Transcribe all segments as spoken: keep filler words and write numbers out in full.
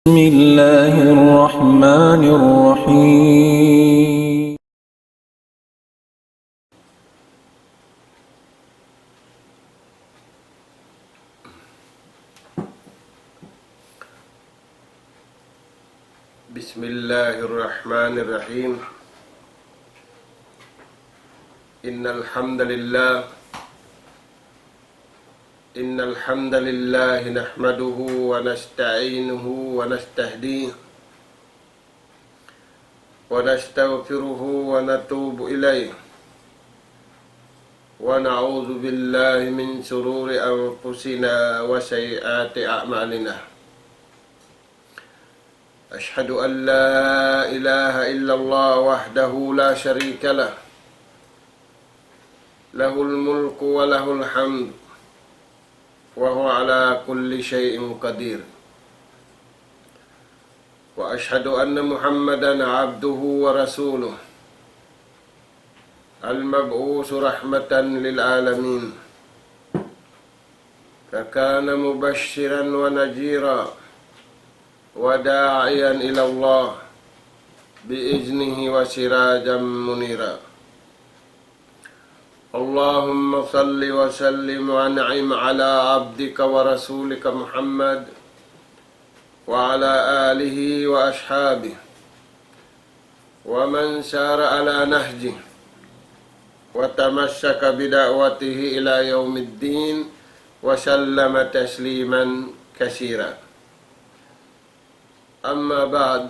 بسم الله الرحمن الرحيم. بسم الله الرحمن الرحيم. إن الحمد لله، إن الحمد لله نحمده ونستعينه ونستهديه ونستغفره ونتوب إليه، ونعوذ بالله من شرور أنفسنا وسيئات أعمالنا. أشهد أن لا إله إلا الله وحده لا شريك له، له الملك وله الحمد، وهو على كل شيء قدير. وأشهد أن محمدا عبده ورسوله، المبعوث رحمة للعالمين، فكان مبشرا ونذيرا وداعيا إلى الله بإذنه وسراجا منيرا. اللهم صل وسلم وأنعم على عبدك ورسولك محمد وعلى آله وأصحابه ومن سار على نهجه وتمسك بدعوته إلى يوم الدين وسلم تسليما كثيرا. أما بعد،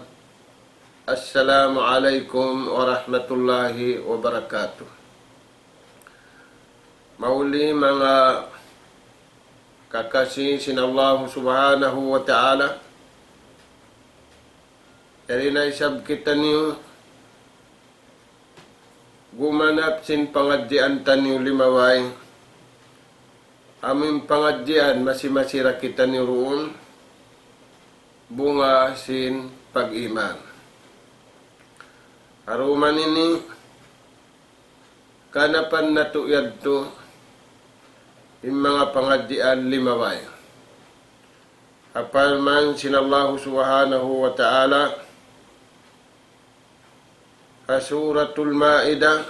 السلام عليكم ورحمة الله وبركاته. Mahuli manga kakasi sin Allahu Subhanahu wa Ta'ala, yari na isab kitaniyu gumanap sin pangadjian taniyu limabay. Amu in pangadjian masi-masi ra kitaniyu duun, bunga sin pag-iman. Ha dum ini, ganapan natu' yadtu in manga pangadjian limabay. Ha parman sin Allahu Subhanahu wa Ta'ala, ha Suratul Ma'idah,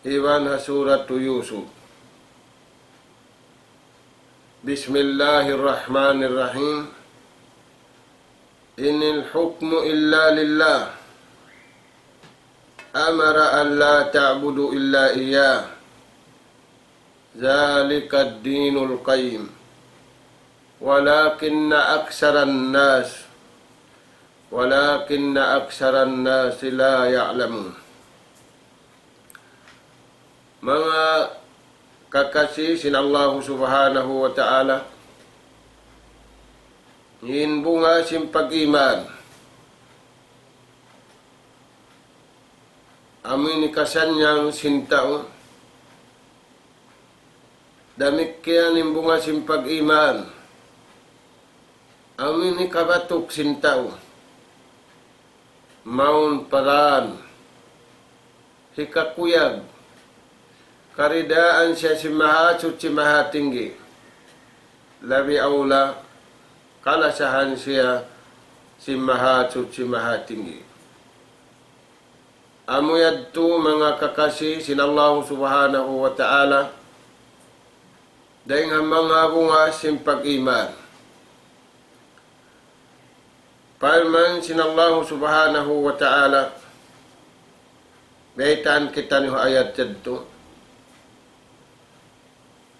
iban ha Suratu Yusuf. بسم الله الرحمن الرحيم. إن الحكم إلا لله، أمر أن لا تعبدوا إلا إياه، ذلك الدين القيم، ولكن أكثر الناس، ولكن أكثر الناس لا يعلمون. Manga kakasi sin Allahu Subhanahu wa Ta'ala, in bunga sin pag-iman, amu in hikasannyang sin tau, damikkiyan in bunga sin pag-iman, amu in hikabatuk sin tau, mawn pa dān hikakuyag, karidaan siya sin Mahasuchi Mahatinggi, labi awla kalasahan siya sin Mahasuchi Mahatinggi. Amu yadtu manga kakasi sin Allahu Subhanahu wa Ta'ala, dayn ha manga bunga sin pag-iman. Parman sin Allahu Subhanahu wa Ta'ala, baytaan kitaniyu ha ayat yadtu.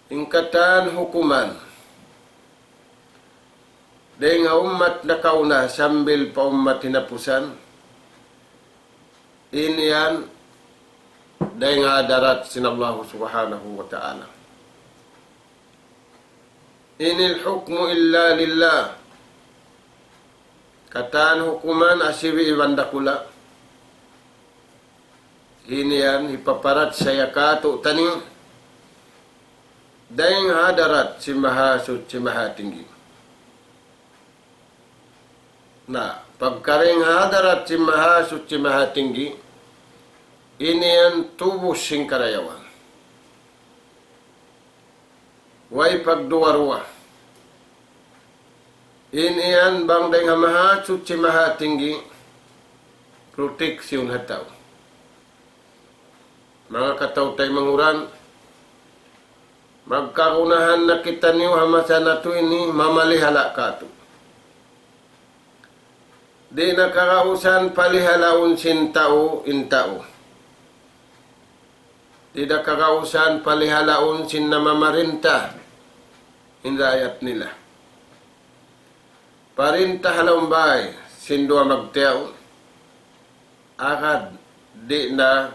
In katan hukuman dayn ha ummat nakauna sambil pa ummat hinapusan, in yan dayn ha hadarat sin Allahu Subhanahu wa Ta'ala. إن الحكم إلا لله. Katan hukuman asibi' iban dakula'. In yan hipaparachaya kātu'niyu dayn ha hadarat sin Mahasuchi Mahatinggi. Na, pagka dayn ha hadarat sin Mahasuchi Mahatinggi, in yan tubus sin karayawan. Way pagduwa-ruwa. In yan bang dayn ha Mahasuchi Mahatinggi, protection ha tau. Manga kataw-taymanghuran, magkagunahan na kitaniyu ha masa natu' ini mamalihala' katu'. Di' na kagausan palihalaun sin tau in tau. Di' na kagausan palihalaun sin namamarinta in raayat nila. Parinta ha lawm bay sin duwa magtiyaun. Agad di' na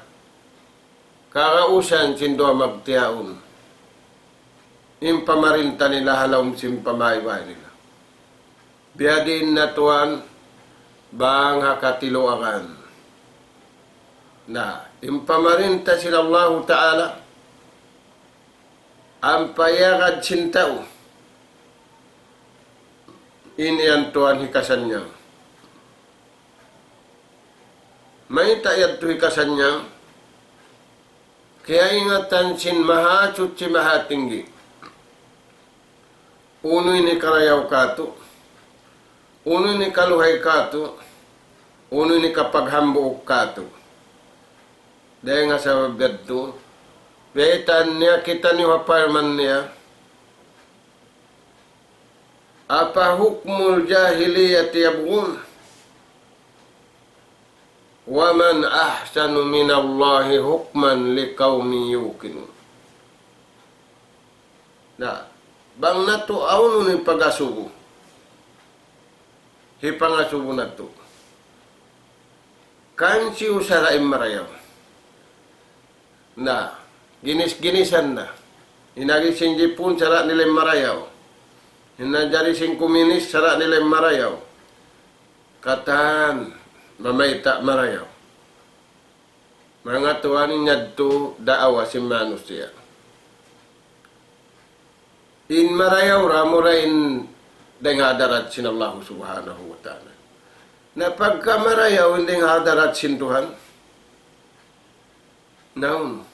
kagausan sin duwa magtiyaun in pamarinta nila ha lawm sin pamaybay nila. Biyadiin na tuwan bang ha katiluagan. Na, in pamarinta sin Allahu Ta'ala, ampa iyagad sin tau. In yan tuwan hikasannyang. Mayta' yadtu hikasannyang? Kiyaingatan sin Mahasuchi Mahatinggi. Unu in hikarayaw katu', unu in hikaluhay katu', unu in hikapaghambuuk katu'. Dayn ha sabab yadtu, baytaan niya kitaniyu ha parman niya, أفحكم الجاهلية يبغون ومن أحسن من الله حكما لقوم يوقنون. Na, bang natu' awn unu in pag-asubu, hipangasubu natu'. Kansiyu sara' in marayaw. Na, ginis-ginisan na. In agi sin Jipun sara' nila in marayaw. In agi sin kuminis sara' nila in marayaw. Katan, mamayta' marayaw. Manga tuwan, in yadtu daawa sin manusiya'. In marayaw ra amura in dayn ha hadarat sin Allahu Subhanahu wa Ta'ala. Na pagka marayaw in dayn ha hadarat sin Tuhan, naunu,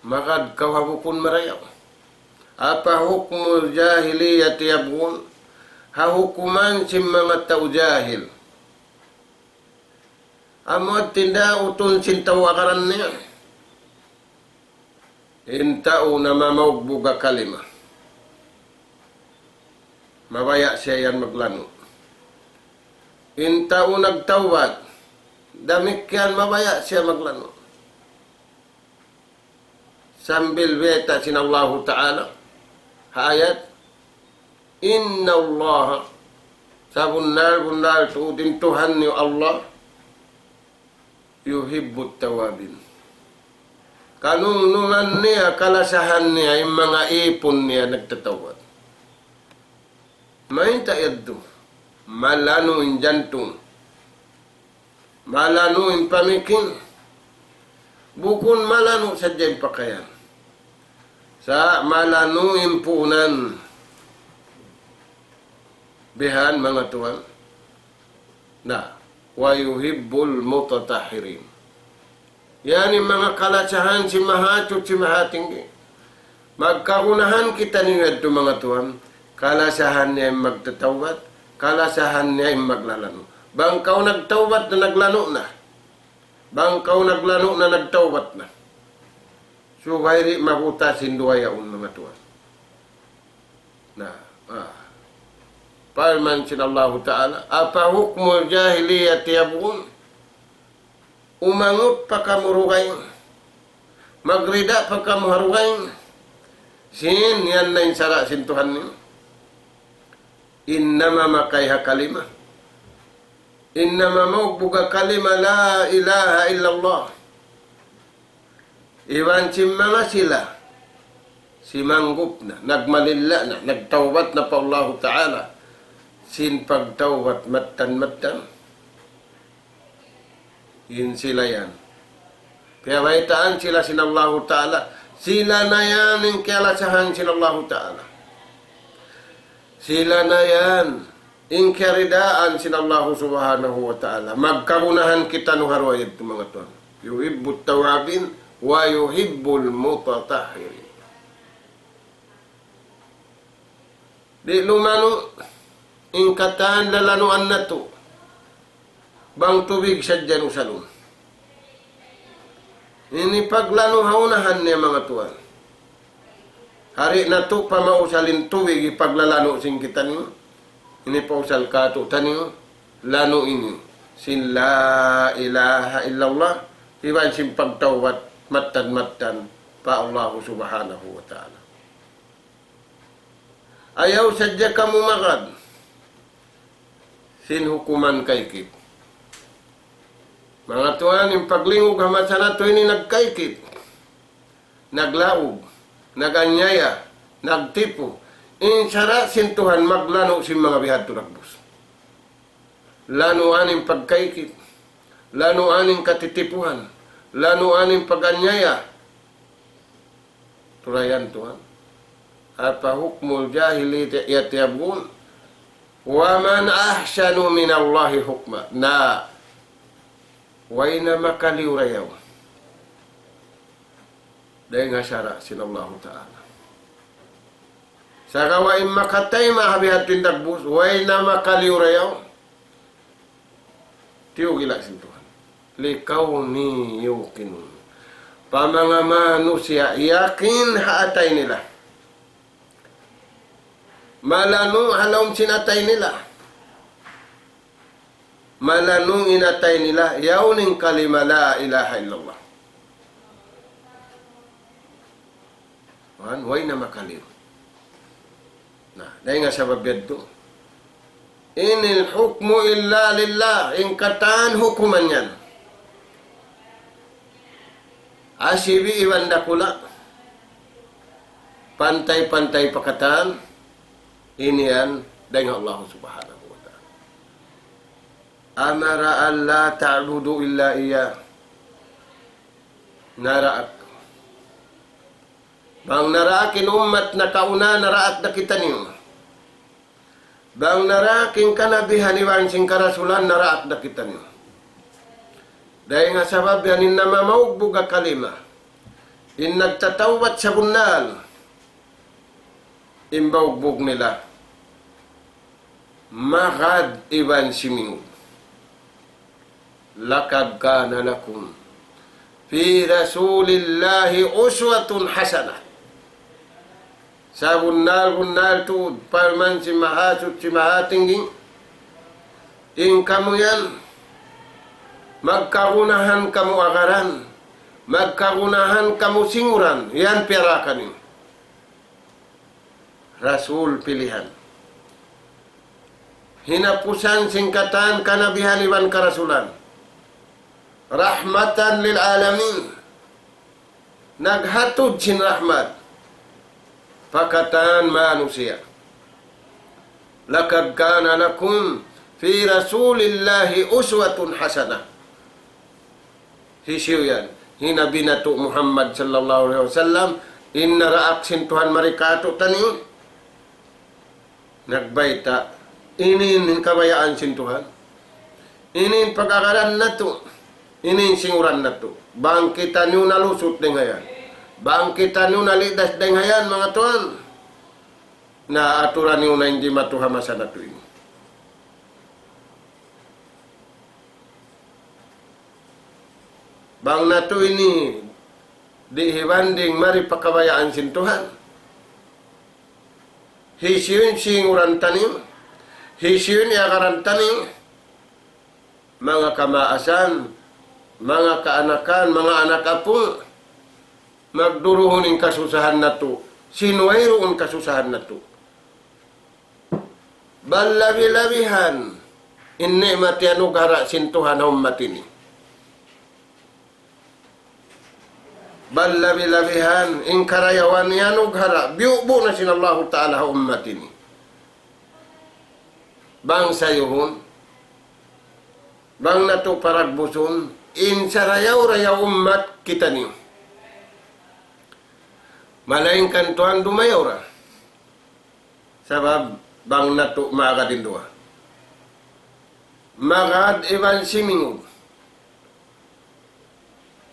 magad kaw ha bukun marayaw. أفحكم الجاهلية يبغون, ha hukuman sin manga tau jahil. Amu in tindautun sin tau agaran niya. In tau namamaugbug ha kalima, mabaya' siya yan maglanu'. In tau nagtawbat, damikkiyan mabaya' siya maglanu'. Sambil bayta' sin Allahu Ta'ala ha ayat, إن الله, sabunnal-bunnal tuud in Tuhan niyu Allah, يحب التوابين. Kanungnungan niya, kalasahan niya in manga ipun niya nagtatawbat. Mayta' yadtu? Malanu' in jantung. Malanu' in pamikil. Bukun malanu' sadja in pakayan. Sa' malanu' in puunan. Bihan manga tuwan. Na, ويحب المتطهرين. Yan in manga kalasahan sin Mahasuchi Mahatinggi. Magkagunahan kitaniyu yadtu manga tuwan. Kalasahan niya in magtatawbat, kalasahan niya in maglalanu'. Bang kaw nagtawbat na, naglanu' na. Bang kaw naglanu' na, nagtawbat na. Subay di' mabutas in duwa yaun, manga tuwan. Na, ah. Parman sin Allahu Ta'ala, أفحكم الجاهلية يبغون. Umangut pa kamu dugaing. Magrida pa kamu ha dugaing. Sin, yan na in sara' sin Tuhan niyu. In namamakay ha kalima. In namamaugbug ha kalima لا إله إلا الله. Iban sin manga sila, simanggup na, nagmalilla na, nagtawbat na pa Allahu Ta'ala. Sin pagtawbat mattan-mattan. In sila yan. Piyabaytaan sila sin Allahu Ta'ala. Sila na yan in kiyalasahan sin Allahu Ta'ala. Sila na yan in kiyaridaan sin Allahu Subhanahu wa Ta'ala. Magkagunahan kitaniyu ha duwa yadtu, manga tuwan. يحب التوابين ويحب المتطهرين. Di' lumanu', In katan lalanuan natu', bang tubig sadja in usalun. Ini paglanu ha unahan niya, manga tuwan. Di' natu' pa mausal in tubig hipaglalanu' sin kitaniyu. Ini pausal kātu'niyu, lanu' ini sin la ilaha illallah, iban sin pagtawbat mattan-mattan pa Allahu Subhanahu wa Ta'ala. Ayaw sadja kamu magad sin hukuman kaikit. Manga tuwan, in paglingug ha masa natu' ini nagkaikit, naglaug, nag-anyaya, nagtipu. In sara' sin Tuhan maglanu' sin manga bihadtu dagbus. Lanuan in pagkaikit, lanuan in katitipuhan, lanuan in pag-anyaya. Turayan Tuhan. أفحكم الجاهلية يبغون ومن أحسن من الله حكما. Na, way na makaliyu dayaw dayn ha sara' sin Allahu Ta'ala. Sagawa' in makatayma' ha bihadtu in dagbus, way na makaliyu dayaw. Tiyugila' sin Tuhan. لقوم يوقنون. Pa manga manusiya' yakin ha atay nila. Malanu' ha lawm sin atay nila. Malanu' in atay nila, yaun in kalima la ilaha illallah. Wan, way na makaliyu. Na, dayn ha sabab yadtu. إن الحكم إلا لله, in katan hukuman yan. Asibi' iban dakula'. Pantay-pantay pa katan, ini yan dayn ha Allah Subhanahu wa Ta'ala. أمر أن لا تعبدوا إلا إياه. Naraak. Bang naraak in ummat nakauna, naraak da kitaniyu. Bang naraak in kanabihan iban sin karasulan, naraak da kitaniyu. Dayn ha sabab yan in namamaugbug ha kalima, in nagtatawbat sabunnal, in baugbug nila magad iban simingud. لقد كان لكم في رسول الله أسوة حسنة. Sabunnal-bunnal tuud, parman sin Mahasuchi Mahatinggi, in kamu yan, magkagunahan kamu agaran, magkagunahan kamu singuran, yan piyarakan niyu. Rasul pilihan. Hinapusan sin katan kanabihan iban karasulan. رحمة للعالمين. Naghatud sin rahmat pa katan manusiya'. لقد كان لكم في رسول الله أسوة حسنة. Hisiyu yan? Hi Nabi natu' Muhammad sallallahu alayhi wasallam, in naraak sin Tuhan mari kātu'niyu. Nagbayta', ini in kabayaan sin Tuhan. Ini in pag-agaran natu'. Ini in singuran natu'. Bang kitaniyu nalusut dayn ha yan. Bang kitaniyu nalidas dayn ha yan, manga tuwan. Na aturan niyu na in jimatu ha masa natu' ini. Bang natu' ini di' hibanding mari pa kabayaan sin Tuhan. Hisiyu in singuran taniyu, hisiyu in iyagaran taniyu, manga kamaasan, manga kaanakan, manga anak apu', magduruhun in kasusahan natu', sin wayruun kasusahan natu'. Bang labi-labihan in ni'mat iyanugara' sin Tuhan ha ummat ini. Bang labi-labihan in karayawan iyanugara', biyu'bu' na sin Allahu Ta'ala ha ummat ini. Bang sayuhun, bang natu' paragbusun, in sarayaw-rayaw ummat kitaniyu. Malaingkan tuwan dumayaw ra. Sabab bang natu' magad in duwa. Magad iban simingud.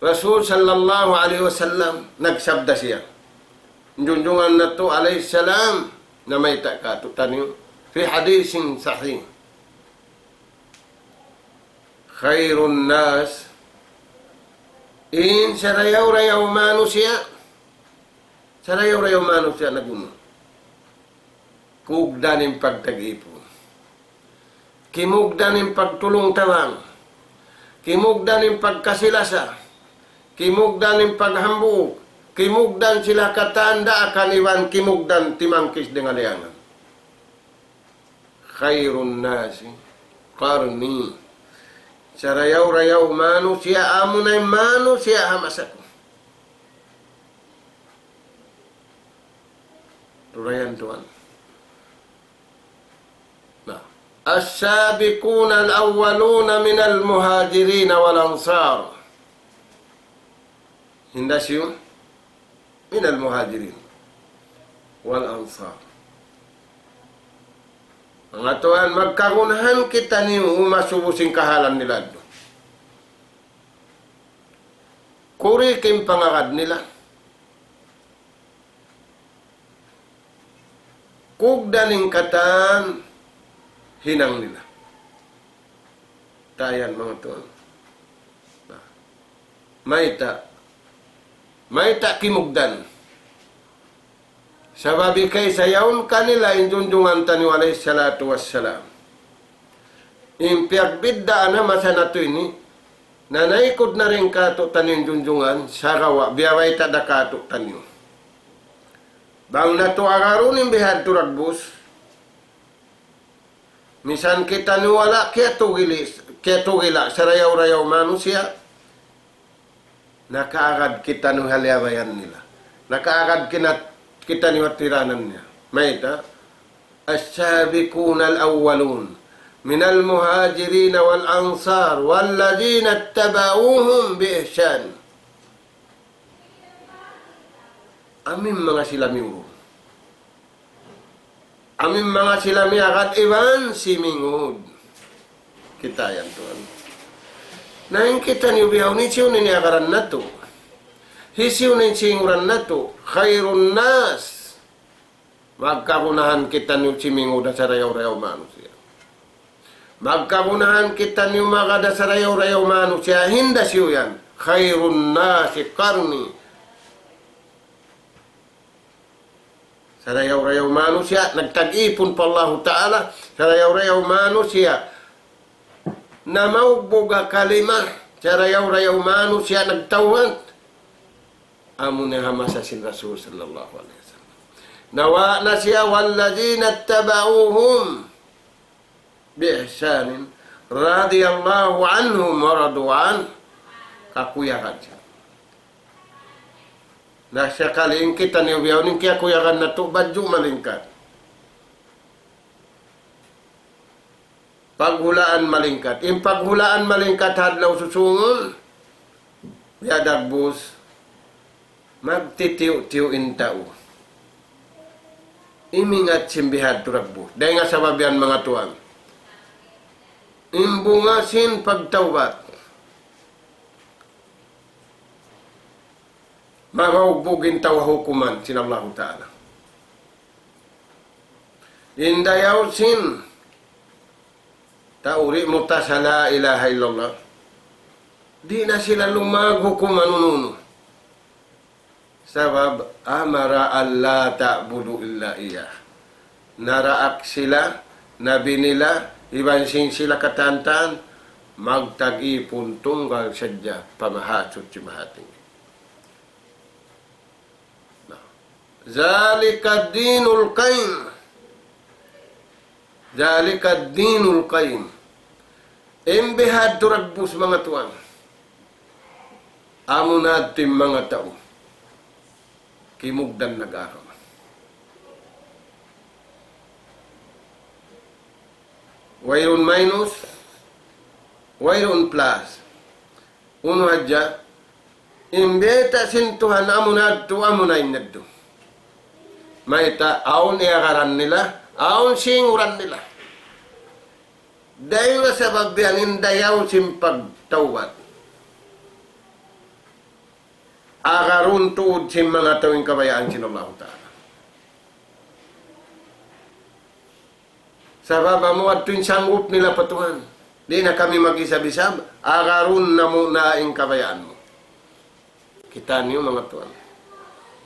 Rasul sallallahu alayhi wasallam nagsabda siya. Junjungan natu' alayhi salam namayta' kātu'niyu. في حديث صحيح. خير الناس, in sarayaw-rayaw manusiya', sarayaw-rayaw manusiya' nagunu. Kugdan in pagtag-ipun. Kimugdan in pagtulung-tabang. Kimugdan in pagkasi-lasa. Kimugdan in paghambuuk. Kimugdan sila katan daakan iban kimugdan timangkis dayn ha liyangan. خير الناس قرني. Sarayaw-rayaw manusiya' amuna in manusiya' ha masa ku. Turayan tuwan. Na. السابقون الأولون من المهاجرين والأنصار. Hinda siyu? من المهاجرين والأنصار. Manga tuwan, magkagunahan kitaniyu umasubu sin kahalan nila yadtu. Kurik in pangagad nila. Kugdan in katan hinang nila. Tayan manga tuwan. Na. Mayta'. Mayta' kimugdan. Sabab ikay sayaun kanila in junjungan taniyu alayhi salatu wassalam. In piyagbiddaan ha masa natu' ini, nanaykud na dayn kātu'niyu in junjungan, sagawa' biyabayta' da kātu'niyu. Bang natu' agarun in bihadtu dagbus, misan kitaniyu wala' kiyatugili-, kiyatugila' sarayaw-rayaw manusiya', nakaagad kitaniyu ha liyabayan nila. Nakaagad kina-, kitaniyu ha tiranan niya. Mayta'? السابقون الأولون من المهاجرين والأنصار والذين اتبعوهم بإحسان. Amu in manga sila miyurul. Amu in manga sila miyagad iban simingud. Kita' yan tuwan. Na in kitaniyu bihaun, hisiyu in iyagaran natu'? Hisiyu in singuran natu'? خير الناس. Magkagunahan kitaniyu simingud ha sarayaw-rayaw manusiya'. Magkagunahan kitaniyu magad ha sarayaw-rayaw manusiya'. Hinda siyu yan. خير الناس قرني. Sarayaw-rayaw manusiya' nagtag-ipun pa Allahu Ta'ala, sarayaw-rayaw manusiya' namaugbug ha kalima, sarayaw-rayaw manusiya' nagtawbat. Amuna ha masa sin Rasul sallallahu alayhi wasallam. Nawa' na siya, والذين اتبعوهم بإحسان رضي الله عنهم ورضوا عنه. Kakuyagan siya. Na sakali in kitaniyu bihaun, in kiyakuyagan natu' badju' malingkat. Paghulaan malingkat. In paghulaan malingkat ha adlaw susūngun, biya' dagbus, magtitiyu'-tiyu' in tau. Imingat sin bihadtu dagbus. Dayn ha sabab yan manga tuwan. In bunga sin pagtawbat. Magaugbug in tau ha hukuman sin Allahu Ta'ala. In dayaw sin tau di' murtad ha la ilaha illallah, di' na sila lumag hukuman unu-unu. Sabab, أمر ألا تعبدوا إلا إياه. Naraak sila, nabi nila, iban sin sila katantan, magtag-ipun tunggal sadja pa Mahasuchi Mahatinggi. Na. ذلك الدين القيم. ذلك الدين القيم. In bihadtu dagbus manga tuwan. Amuna yadtu in manga tau kimugdan nag-agama. Wayruun minus, wayruun plus. Unu hadja, in bayta' sin Tuhan amuna yadtu, amuna in yadtu. Mayta', awn iyagaran nila, awn singuran nila. Dayn ha sabab yan in dayaw sin pagtawbat. Agarun tuud sin manga tau in kabayaan sin Allahu Ta'ala. Sabab amu yadtu in sanggup nila pa Tuhan. Di' na kami mag-isab-isab, agarun namu' na in kabayaan mu. Kita' niyu manga tuwan.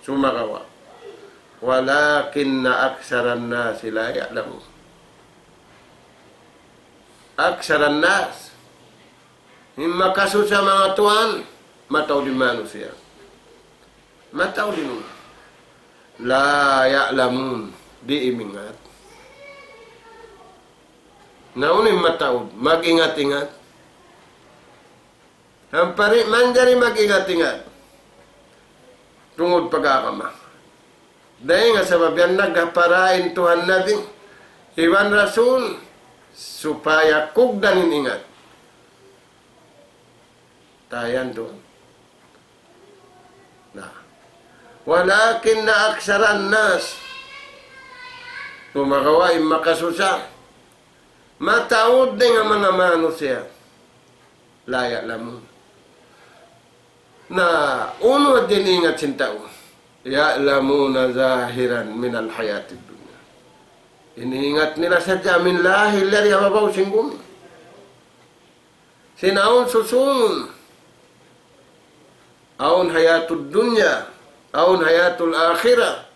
Sumagawa'. وَلَكِنَّ أَكْثَرَ النَّاسِ لَا يَعْلَمُونَ. أَكْثَرَ النَّاسِ. In makasusa manga tuwan, mataud in manusiya'. Mataud in. لَا يَعْلَمُونَ. Di' imingat. Na unu in mataud, mag-ingat-ingat. Ampa di' manjari mag-ingat-ingat. Tungud pag-agama. Dayn ha sabab yan nagpara in Tuhan Nabi, iban Rasul, supaya kugdan in ingat. Tayan tu. Na. وَلَكِنَّ أَكْثَرَ النَّاسِ. Sumagawa' in makasusa. Mataud dayn ha manga manusiya'. لَا يَعْلَمُونَ. Na, unu in ingat sin tau? يَعْلَمُونَ ظَاهِرًا مِنَ الْحَيَاةِ الدُّنْيَا. In ingat nila sadja amin lahil yari ha babaw sin gumi. Sin awn susūngun. Awn hayatud dunya, awn hayatul akhirah.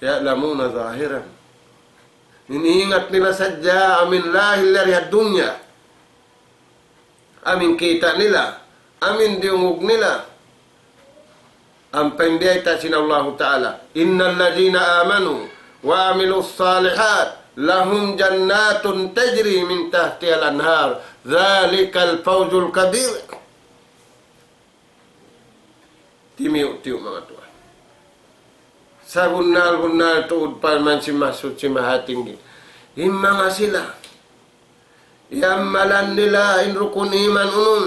يَعْلَمُونَ ظَاهِرًا. In ingat nila sadja amin lahil yari ha dunya. Amin kita' nila, amin diyungug nila. Ampa in biyayta' sin Allahu Ta'ala, إِنَّ الَّذِينَ آمَنُوا وَعَمِلُوا الصَّالِحَاتِ لَهُمْ جَنَّاتٌ تَجْرِي مِنْ تَحْتِهَا الْأَنْهَارُ ذَٰلِكَ الْفَوْزُ الْكَبِيرُ. Timiyu'-tiyu' manga tuwan. Sabunnal-bunnal tuud parman sin Mahasuchi Mahatinggi. In manga sila. Iyamalan nila in rukun iman unum.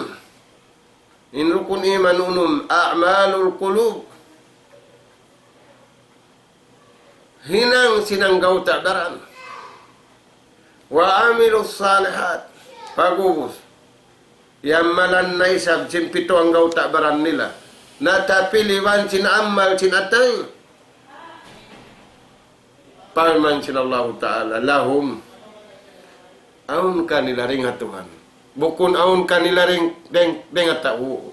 In rukun iman unum, أَعْمَالُ الْقُلُوبِ. Hinang sin anggawta' baran. وَعَمِلُوا الصَّالِحَاتِ. Pag'ubus. Iyamalan na isab sin pitu anggawta' baran nila. Natapil iban sin amal sin atay. Parman sin Allahu Ta'ala, لَهُمْ. Awn kanila dayn ha Tuhan. Bukun awn kanila dayn, dayn, dayn ha tau.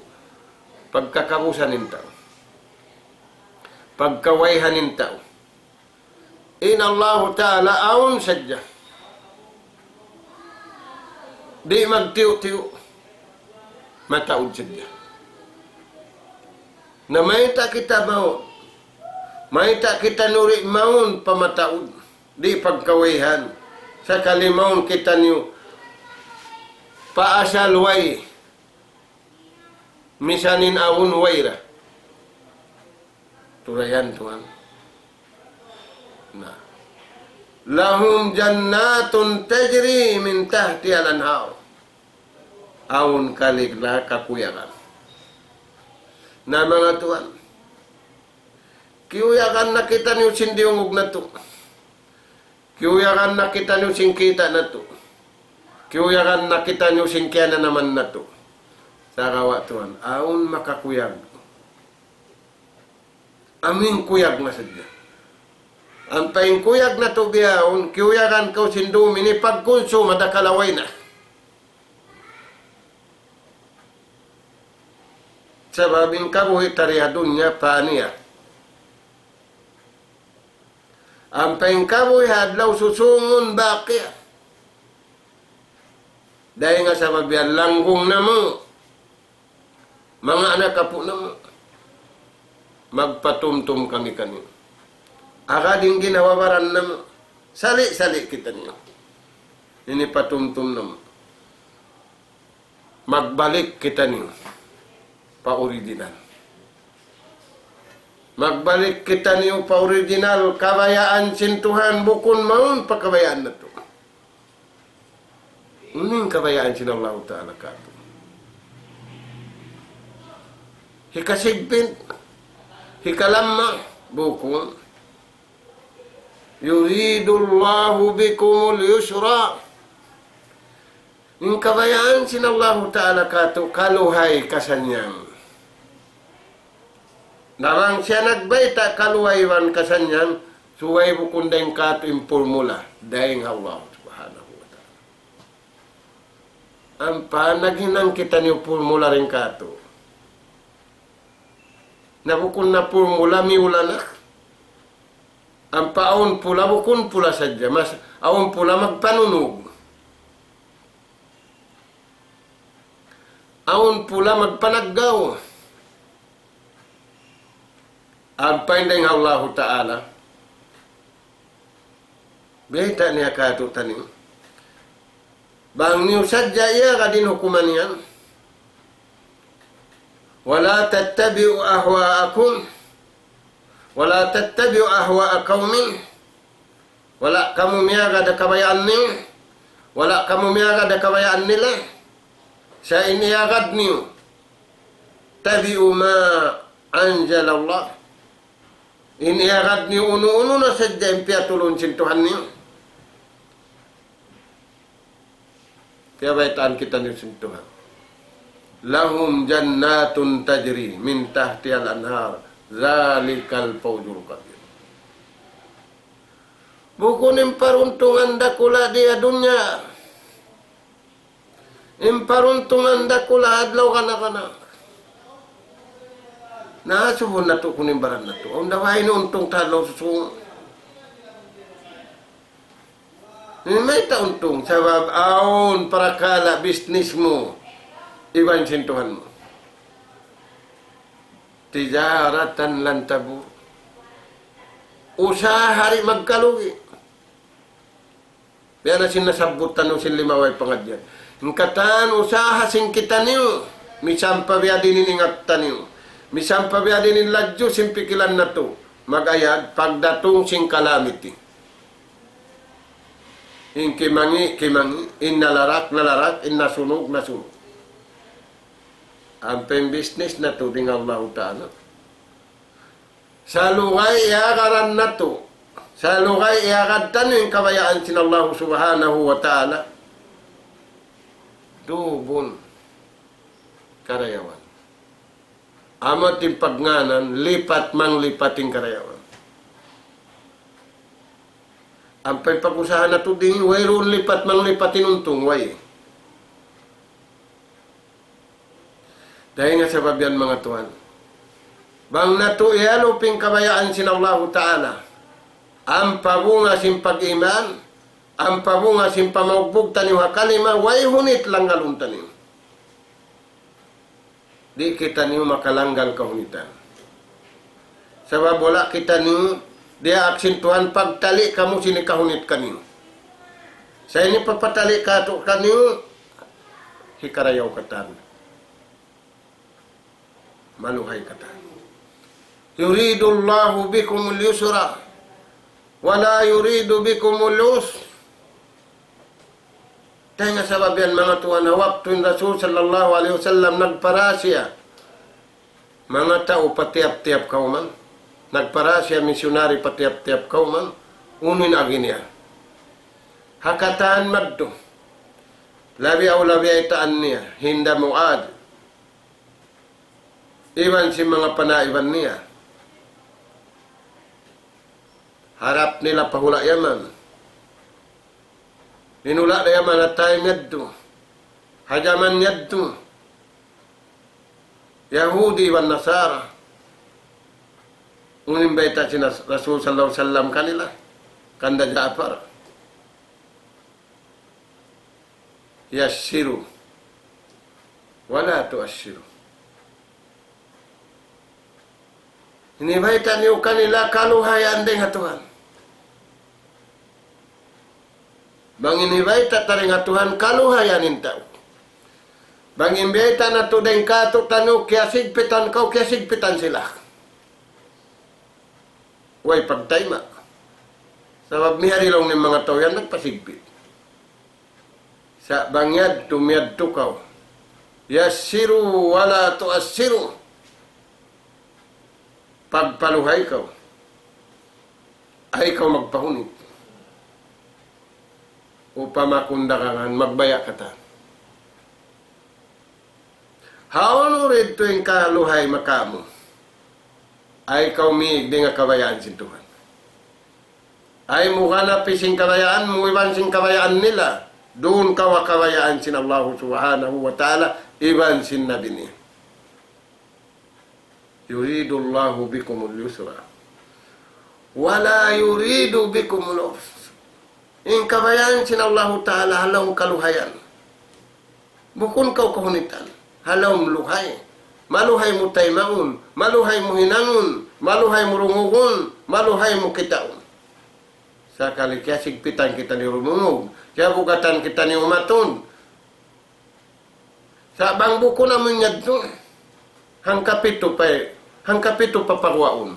Pagkakabusan in tau. Pagkawayhan in tau. In Allahu Ta'ala awn sadja. Di' magtiyu'-tiyu'. Mataud sadja. Na mayta' kita mawn. Mayta' kita nuri mawn pa mataud. Di' pagkawayhan. Sakali mawn kitaniyu pa asal way. Misan in awn way da. Turayan tuwan. Na. لَهُمْ جَنَّاتٌ تَجْرِي مِنْ تَحْتِهَا الْأَنْهَارُ. Awn kanila kakuyagan. Na manga tuwan. Kiyuyagan na kitaniyu sin diyungug natu'. Kiyuyagan na kitaniyu sin kita' natu'. Kiyuyagan na kitaniyu sin kiyananaman natu'. Sagawa' tuwan, awn makakuyag. Amu in kuyag na sadja. Ampa in kuyag natu' bihaun, kiyuyagan kaw sin dum ini pagkunsum, ada kalaway na. Sabab in kabuhi' ta di ha dunya paniya. Ampa in kabuhi' ha adlaw susūngun baqiya. Dayn ha sabab yan langgung namu'. Manga anak apu' namu'. Magpatumtum kami kaniyu. Agad in ginhawa-baran namu'. Sali'-sali' kitaniyu. Ini patumtum namu'. Magbalik kitaniyu pa original. Magbalik kitaniyu pa original, kabayaan sin Tuhan bukun mawn pa kabayaan natu'. Unu in kabayaan sin Allahu Ta'ala kātu'? Hikasigpit, hikalamma, bukun. يُرِيدُ اللَّهُ بِكُمُ الْيُسْرَ. In kabayaan sin Allahu Ta'ala kātu' kaluhay kasannyangan. Na bang siya nagbayta' kaluhay iban kasannyangan, Subay bukun dayn kātu' in pulmula, dayn ha Allah Subhanahu wa Ta'ala. Ampa naghinang kitaniyu pulmula dayn kātu'. Na bukun na pulmula miyula na. Ampa awn pula bukun pula sadja, mas awn pula magpanunug. Awn pula magpanaggaw. Ampa in dayn ha Allahu Ta'ala. Bayta' niya kātu'niyu. Bang niyu sadja iyagad in hukuman yan. ولا تتبعوا أهواءهم ولا تتبعوا أهواء قوم. Wala' kamu miyagad ha kabayaan niyu. Wala' kamu miyagad ha kabayaan nila. Sa' in iyagad niyu, اتبعوا ما أنزل الله. In iyagad niyu unu-unu na sadja in piyatulun sin Tuhan niyu. Piyabaytaan kitaniyu sin Tuhan. لهم جنات تجري من تحتها الأنهار ذلك الفوز الكبير. Bukun in paruntungan dakula' di ha dunya. In paruntungan dakula' adlaw kana-kana. Na, subun natu' kunu' in baran natu'. Awn da way in untung ta adlaw susungun. Mayta' untung, sabab awn parakala' business mu iban sin Tuhan mu. تجارة لن تبور. Usaha di' magkalugi. Biya' na sin nasabbut taniyu sin limabay pangadjian. In katan usaha sin kitaniyu, misan pa biya' diin in ingat taniyu. Misan pa biya' diin in ladju sin pikilan natu'. Mag-ayad, pagdatung sin calamity. In kimangi', kimangi', in nalarak, nalarak, in nasunug, nasunug. Ampa in business natu' dayn ha Allahu Ta'ala. Salugay iyagaran natu'. Salugay iyagad taniyu in kabayaan sin Allahu Subhanahu wa Ta'ala. Dubul karayawan. Amu in pagngānan, lipat manglipat in karayawan. Ampa in pag-usaha natu' di', wayruun lipat manglipat in untung, way. Dayn ha sabab yan, manga tuwan. Bang natu' iyalup in kabayaan sin Allahu Ta'ala, ampa bunga sin pag-iman, ampa bunga sin pamaugbug taniyu ha kalima, way hunit langgalun taniyu. Di' kitaniyu makalanggal kahunitan. Sabab wala' kitaniyu diyaak sin Tuhan pagtali' kamu sin hikahunit kaniyu. Sa' in hipapatali' kātu'niyu, hikarayaw katan. Maluhay katan. يريد الله بكم اليسر ولا يريد بكم العسر. Dayn ha sabab yan, manga tuwan, ha waktu in Rasul sallallahu alayhi wasallam nagpara siya manga tau pa tiyap-tiyap kawman. Nagpara siya misyunari pa tiyap-tiyap kawman. Unu in agi niya? Ha katan madtu. Labi awla biya' itaan niya, hinda Muad. Iban sin manga panaiban niya. Harap nila pa hula' Yaman. In hula' Yaman ha time yadtu, ha jaman yadtu, Yahudi iban Nasara. Unu in bayta' sin Ras-, Rasul sallallahu alayhi wasallam kanila, kanda Ja'far. يسروا ولا تعسروا. Ini bayta' niyu kanila kaluhayan dayn ha Tuhan. Bang ini bayta' ta dayn ha Tuhan, kaluhayan in tau. Bang in bayta' natu' dayn kātu'niyu, kiyasigpitan kaw, kiyasigpitan sila. Way pagtayma'. Sabab miyari laung in manga tau yan nagpasigpit. Sa' bang yadtu, miyadtu kaw. يسروا ولا تعسروا. Pagpaluhay kaw. Ayaw kaw magpahunit. Upama kaw dagangan, magbaya' katan. Hawnu didtu in kaluhay makamu? Ayaw kaw mīg dayn ha kabayaan sin Tuhan. Ay mu ganapi sin kabayaan mu iban sin kabayaan nila. Duun kaw ha kabayaan sin Allahu Subhanahu wa Ta'ala iban sin Nabi niya. يريد الله بكم اليسر ولا يريد بكم العسر. In kabayaan sin Allahu Ta'ala ha lawm kaluhayan. Bukun kaw kahunitan. Ha lawm luhay. Maluhay mu taymaun, maluhay mu hinangun, maluhay mu rungugun, maluhay mu kitaun. Sakali kiyasigpitan kitaniyu rumungug, kiyabugatan kitaniyu umatun. Sa' bang bukun amun yadtu, hangkapitu pa, hangkapitu pa paguwaun.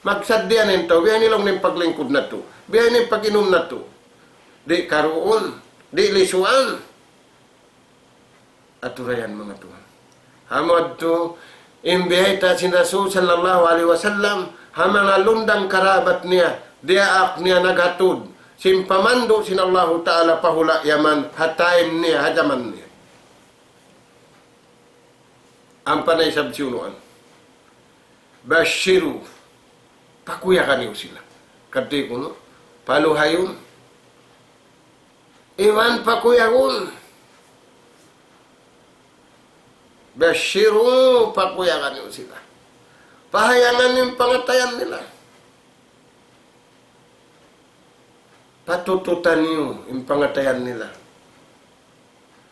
Magsaddiya na in tau, biya' ini laung niya in paglingkud natu', biya' ini in pag-inum natu'. Di' karuun, di' lisuan. Aturayan manga tuwan. Amu yadtu, in biyayta' sin Rasul sallallahu alayhi wasallam, ha manga lundang karabat niya, diyaak niya naghatud, sin pamandu' sin Allahu Ta'ala pa hula' Yaman, ha time niya, ha jaman niya. Ampa na isab siyunuan. بشروا. Pakuyagan niyu sila. Kadtu kunu', paluhayun. Iban pakuyagun. بشروا, pakuyagan niyu sila. Pahayangan niyu in pangatayan nila. Patututan niyu in pangatayan nila.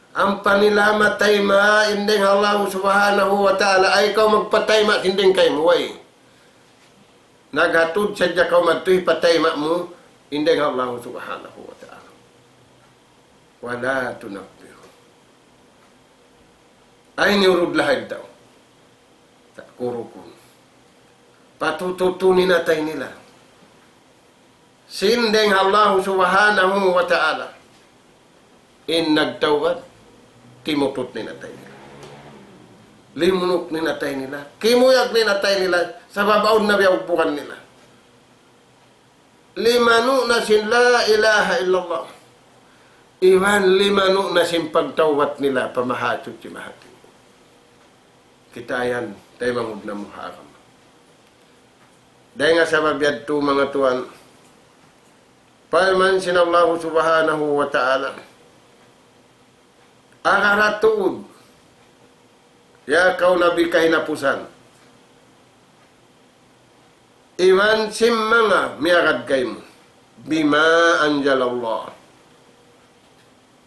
Ampa nila matayma' in dayng ha Allah Subhanahu wa Ta'ala, ay kaw magpatayma' sin dayng kaymu, way. Naghatud sadja kaw madtu, hipatayma' mu in dayng ha Allah Subhanahu wa Ta'ala. ولا تنفروا. Ay niyu rud lahayd daw. Sa' kurukun. Patututun in atay nila. Sin dayng ha Allah Subhanahu wa Ta'ala. In nagtawbat, timutut in atay nila. Limunuk in atay nila. Kimuyag in atay nila. Sabab awn na biyawbugan nila. Limanu' na sin la ilaha illallah. Iban limanu' na sin pagtawbat nila pa Mahasuchi Mahatinggi. Kita' yan, taymanghud namu' ha agama. Dayn ha sabab yadtu, manga tuwan, parman sin Allahu Subhanahu wa Ta'ala, agara tuud, ya kaw Nabi kahinapusan, iban sin manga miyagad kaymu, بما أنزل الله.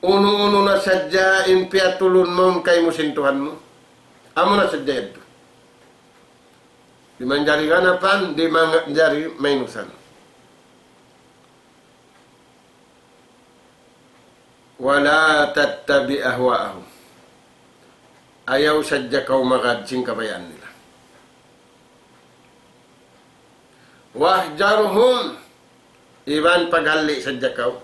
Unu-unu na sadja in piyatulun mawn kaymu sin Tuhan mu, amu na sadja yadtu. Di' manjari ganapan, di' manjari mainusan. ولا تتبع أهواءهم. Ayaw sadja kaw magad sin kabayaan nila. واحذرهم. Iban paghalli' sadja kaw.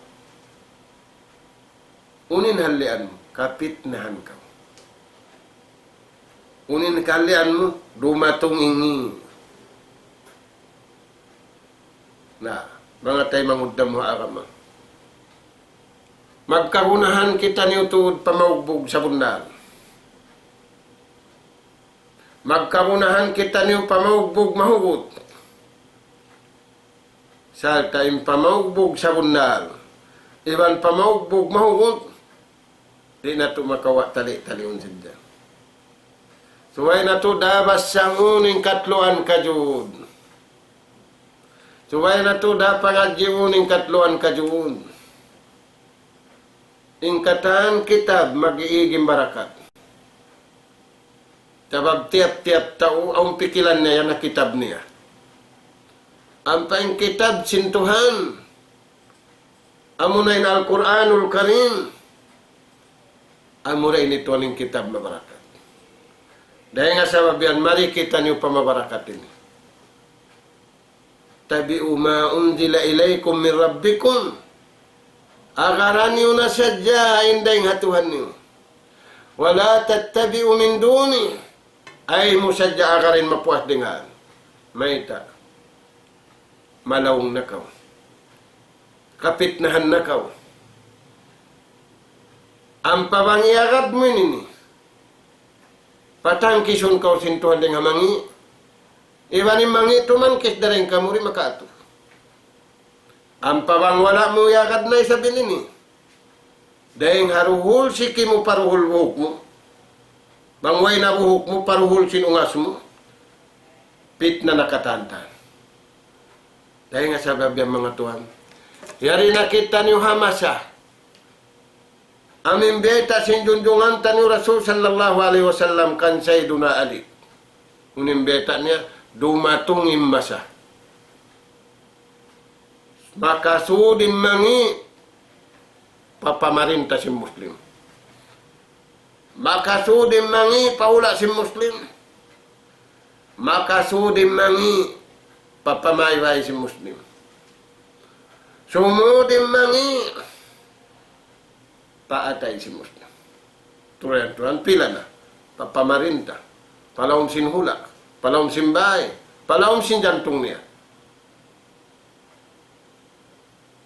Unu in hallian mu? Kapitnahan kaw. Unu in hallian mu? Dumatung in ngi'. Na, manga taymanghud namu' ha agama. Magkagunahan kitaniyu tuud pamaugbug sabunnal. Magkagunahan kitaniyu pamaugbug mahugut. Sarta' in pamaugbug sabunnal iban pamaugbug mahugut, di' natu' makawa' tali-taliun sadja. Subay natu' da basahun in katluan kajud. Subay natu' da pangadjiun in katluan kajud. In katan kitab mag-iig in barakat. Sabab tiyap-tiyap tau awn pikilan niya yan ha kitab niya. Ampa in kitab sin Tuhan, amuna in Al-Qur'anul Karim, amura ini tuwan in kitab mabarakat. Dayn ha sabab yan, mari kitaniyu pa mabarakat ini. اتبعوا ما أنزل إليكم من ربكم. Agara niyu na sadja in dayn ha Tuhan niyu. ولا تتبعوا من دونه. Ayaw mu sadja agara in mapuas dayn ha. Mayta'? Malaung na kaw. Kapitnahan na kaw. Ampa bang iyagad mu ini ini, patangkisun kaw sin Tuhan dayn ha mangi'. Iban in mangi' tumangkis dayn kamu di' makaatu. Ampa bang wala' mu iyagad na isab ini. Dayng ha duhul siki mu pa duhul buhuk mu. Bang way na buhuk mu pa duhul sin ungas mu. Pitna na katan-katan. Dayng ha sabab yan manga tuwan. Yari na kitaniyu ha masa. Amu in bayta' sin junjungan taniyu Rasul sallallahu alayhi wasallam kan Sayyiduna Ali. Unu in bayta' niya, dumatung in masa. Makasud in mangi' pa pamarinta sin Muslim. Makasud in mangi' pa hula' sin Muslim. Makasud in mangi' pa pamaybay sin Muslim. Sumud in mangi' pa atay sin Muslim. Turan-turan pila na. Pa pamarinta. Pa lawm sin hula'. Pa lawm sin bay. Pa lawm sin jantung niya.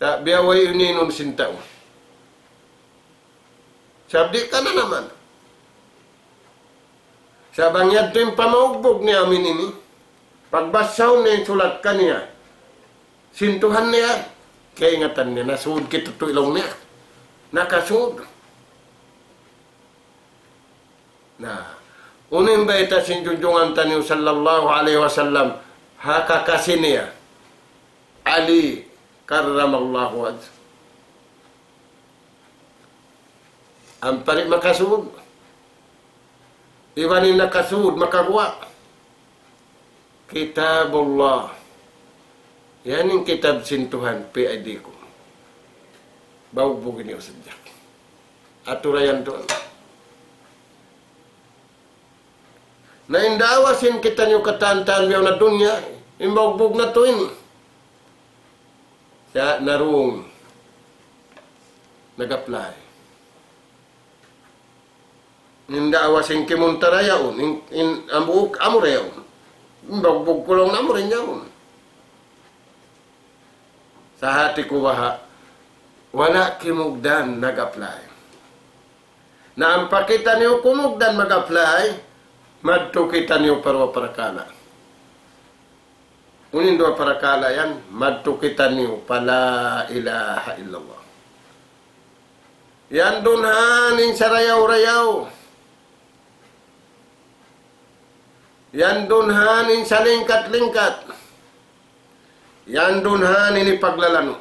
Ta' biya' way unu-unu sin tau. Sabab di' kananaman. Sa' bang yadtu in pamaugbug niya amin ini, pagbasahun niya in sulat kaniya, sin Tuhan niya, kaingatan niya, nasud kita tuud laung niya. Nakasud. Na, unu in bayta' sin junjungan taniyu sallallahu alayhi wasallam, ha kakasi niya, Ali karramallahu wajhah. Ampa di' makasud. Iban in nakasud, makaguwa'. Kitabullah. Yan in kitab sin Tuhan, P I D ku. Baugbug ini sadja. Aturayan tuud. Na in daawa sin kitaniyu katan-katan biya' na dunya, in baugbug natu' ini. Sa' narung nag-apply. In daawa sin kimuntara yaun, in, in hambuuk amura yaun. In baugbug ku laung amura yaun. Sa' hati ku baha', wala' kimugdan nag-apply. Na ampa kitaniyu kumugdan mag-apply, madtu kitaniyu pa duwa parakala'. Unu in duwa parakala' yan, madtu kitaniyu pa la ilaha illallah. Yan duun han in sarayaw-rayaw. Yan duun han in salingkat-lingkat. Yan duun han in hipaglalanu'.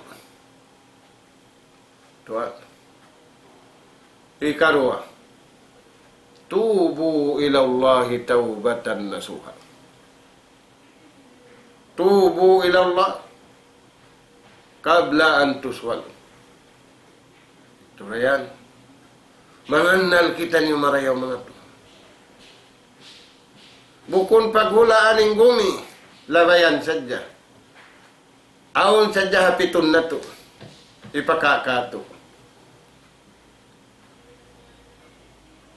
Tuwan. Hikaruwa. Tubu ilallahi tawbatan nasuha. Tubu ilallah qabla an tuswal. Turayan. Mangannal kitaniyu marayaw manga tuwan. Bukun paghulaan in gumi, labayan sadja. Awn sadja hapitun natu'. Ipakakatu'.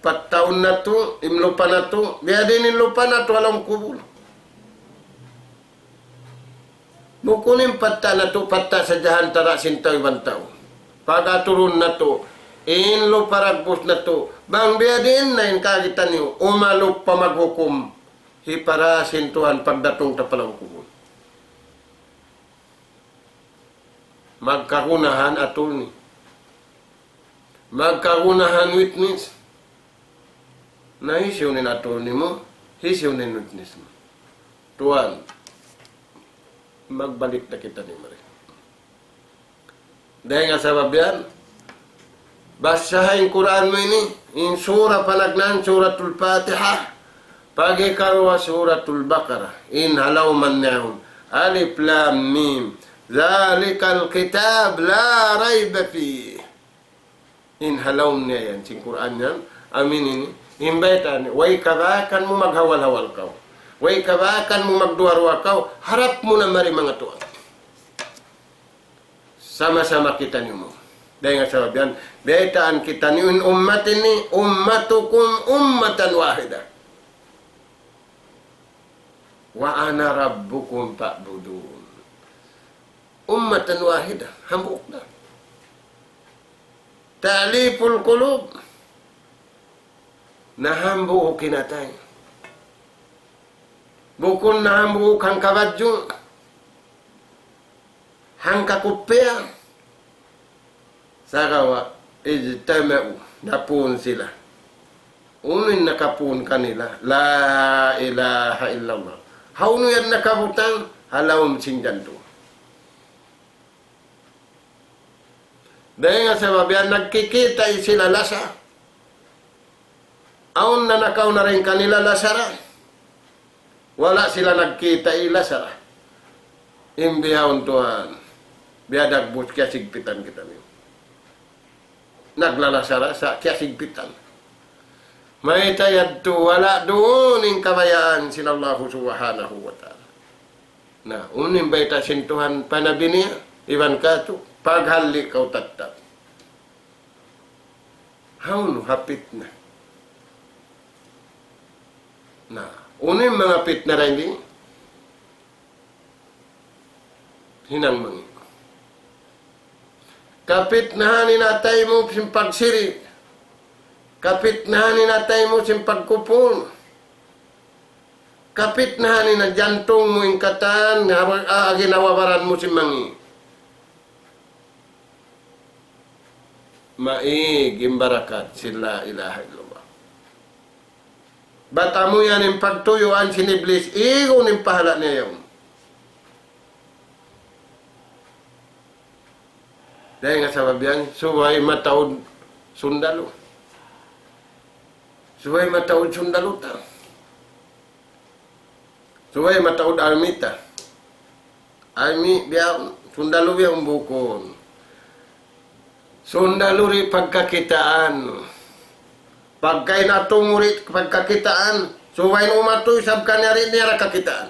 Pattaun natu', in lupa natu', biya' diin in lupa natu' ha lawm kubul. Bukun in patta' natu', patta' sadja ha antara' sin tau iban tau. Pag-aturun natu', in lupa dagbus natu', bang biya' diin na in kaagi taniyu, umalup pa maghukum, hipara sin Tuhan pagdatung ta pa lawm kubul. Magkagunahan attorney. Magkagunahan witness. Na hisiyu in attorney mu, hisiyu in witness mu. Tuwan, magbalik na kita ni mari. Dayng ha sabab yan, basaha in Qur'an mu ini, in sura panagnaan Suratul Fatiha, pag hikaruwa Suratul Baqarah, in ha lawm niya yaun, Alif Lam Mim, ذلك الكتاب لا ريب فيه. In ha lawm niya yan, sin Qur'an yan, amu ini, in bayta' niya, way kabakan mu maghawal-hawal kaw. Way kabakan mu magduwa-ruwa kaw, harap mu na mari manga tuwan. Sama-sama kitaniyu mu. Dayng ha sabab yan, baytaan kitaniyu in ummat ini, أمتكم أمة واحدة. وأنا ربكم فاعبدون. أمة واحدة, hambuuk da. تأليف القلوب. Na hambuuk in atay. Bukun na hambuuk hangkabadju'. hangka kupiya, sagawa' اجتمعوا, napun sila. Unu in nakapun kanila? لا إله إلا الله. Hawnu yan nakabutang? Ha lawm sin jantung. Dayn ha sabab yan nagkikita' sila lasa. Awn na nakauna dayn kanila lasa ra. Wala' sila nagkita' lasa ra. In bihaun tuwan, biya' dagbus kiyasigpitan kita niyu. Naglalasa ra sa' kiyasigpitan. Mayta' yadtu wala' duun in kabayaan sin Allahu Subhanahu wa Ta'ala. Na, unu in bayta' sin Tuhan pa Nabi niya, iban katu', paghalli' kaw tattap. Hawnu ha pitna. Na, unu in manga pitna dayn di? Hinang mangi'. Kapitnahan in atay mu sin pagsiri'. Kapitnahan in atay mu sin pagkupul. Kapitnahan in jantung mu in katan, ha, ha, ginhawa-baran mu sin mangi'. Maig in barakat sin لا إله إلا الله. Bat amu yan in pagtuyuan sin Iblis, igun in pahala' niya yaun. Dayn ha sabab yan, subay mataud sundalu. Subay mataud sundalu ta. Subay mataud army ta. Army biya', sundalu biya' bukun. Sundalu di' pagkakitaan. Pagka in atu mu di' pagkakitaan, subay in umatu isab kaniya di' niya ra kakitaan.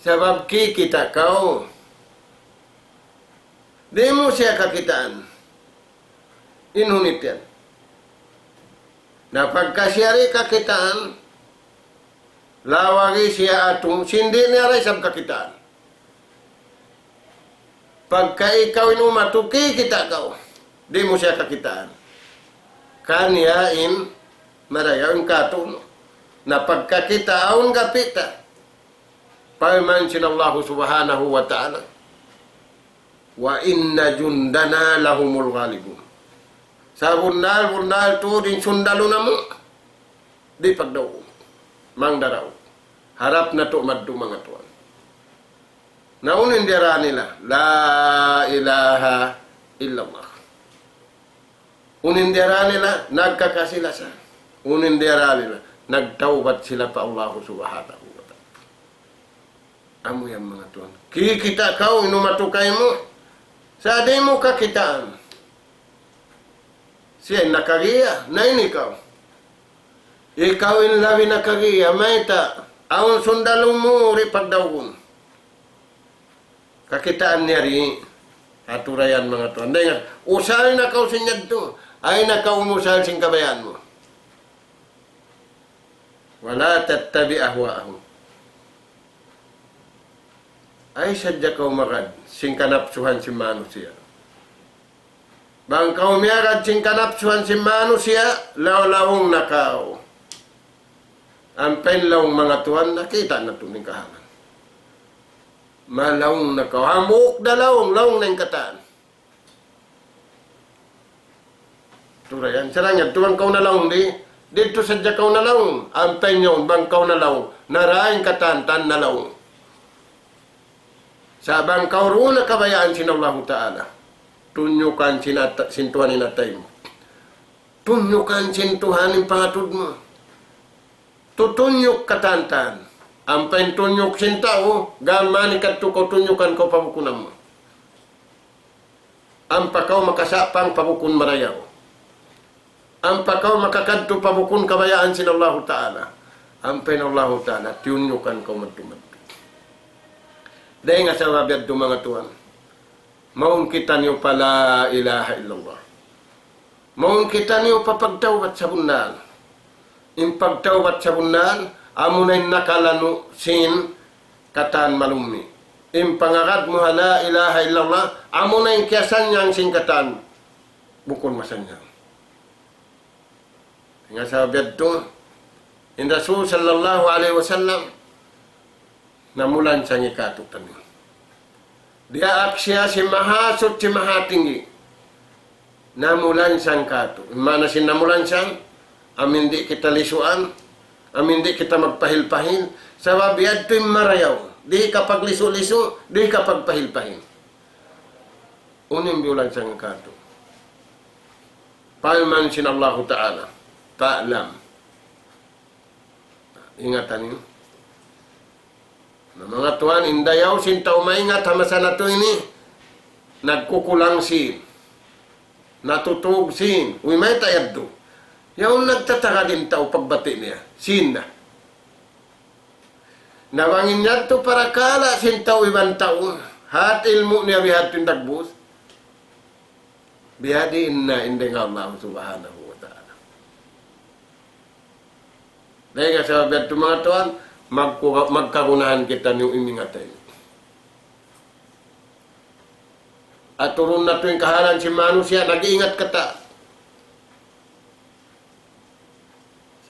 Sabab kikita' kaw. Di' mu siya kakitaan. In hunit yan. Na pagka siya di' kakitaan, lawagi siya atu, sin di' niya ra isab kakitaan. Pagka ikaw in umatu, kikita' kaw. Di' mu siya kakitaan. Kaniya in marayaw in katu'. Na pagka kita' awn gapita. Parman sin Allahu Subhanahu wa Ta'ala, وإن جندنا لهم الغالبون. Sabunnal-bunnal tuud in sundalu namu'. Di' pagdaug. Mangdaraug. Harap natu' madtu manga tuwan. Na unu in diyara nila? لا إله إلا الله. Unu in diyara nila? Nagkakasi-lasa. Unu in diyara nila? Nagtawbat sila pa Allahu Subhanahu wa Ta'ala. Amu yan manga tuwan. Kikita' kaw, in umatu kaymu. Sa' di' mu kakitaan. Siya in nakagiya, na in ikaw. Ikaw in labi nakagiya, mayta', awn sundalu mu di' pagdaugun. Kakitaan niya di', aturayan manga tuwan. Dayn ha, usal na kaw sin yadtu, ayaw na kaw umusal sin kabayaan mu. ولا تتبع أهواءهم. Ayaw sadja kaw magad sin kanapsuhan sin manusiya'. Bang kaw miyagad sin kanapsuhan sin manusiya', laung-laung na kaw. Ampa in laung manga tuwan, nakita' natu' in kahalan. Malaung na kaw. Hambuuk da laung, laung na in katan. Turayan, sarang yan, tuwan kaw nalaung di', didtu sadja kaw nalaung, ampa in yaun, bang kaw nalaung, naraing katan, tan nalaung. Sa' bang kaw duun na kabayaan sin Allahu Ta'ala, tunyukan sin ata-, sin Tuhan in atay mu. Tunyukan sin Tuhan in pangatud mu. Tutunyuk katan-katan. Ampa in tunyuk sin tau, gam mayan kadtu kaw tunyukan kaw pabukunan mu. Ampa kaw makasapang pa bukun marayaw. Ampa kaw makakadtu pa bukun kabayaan sin Allahu Ta'ala. Ampa in Allahu Ta'ala, tiyunyukan kaw madtu-madtu. Dayn ha sabab yadtu manga tuwan. Mawn kitaniyu pa la ilaha illallah. Mawn kitaniyu pa pagtawbat sabunnal. In pagtawbat sabunnal, amuna in nakalanu' sin katan malummi'. In pangagad mu ha la ilaha illallah, amuna in kiyasannyang sin katan bukun masannyang. Hangkan sabab yadtu, in Rasul sallallahu alayhi wasallam, namulansang kātu'niyu. Diyaak siya sin Mahasuchi Mahatinggi. Namulansang katu'. Maana sin namulansang, amu in di' kita lisuan, amu in di' kita magpahil-pahil, sabab yadtu in marayaw. Di' ka paglisu-lisu, di' ka pagpahil-pahil. Unu in biyulansang katu'? Parman sin Allahu Ta'ala, "Fa'lam." Ingatan niyu. Na, manga tuwan, in dayaw sin tau maingat ha masa natu' ini, nagkukulang sin, natutug sin, uy, mayta' yadtu. Yaun nagtatagad in tau pagbati' niya, sin na. Na bang in yadtu parakala' sin tau iban tau, hat ilmu' niya bihadtu in dagbus, bihadiin na in dayn ha Allah Subhanahu wa Ta'ala. Dayn ha sabab yadtu, manga tuwan, magku-, magkagunahan kitaniyu imingat ini. Aturun natu' in kahalan sin manusiya', nag-iingat kata'.